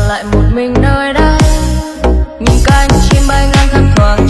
lại một mình nơi đây, nhìn cánh chim bay ngang khắp thoáng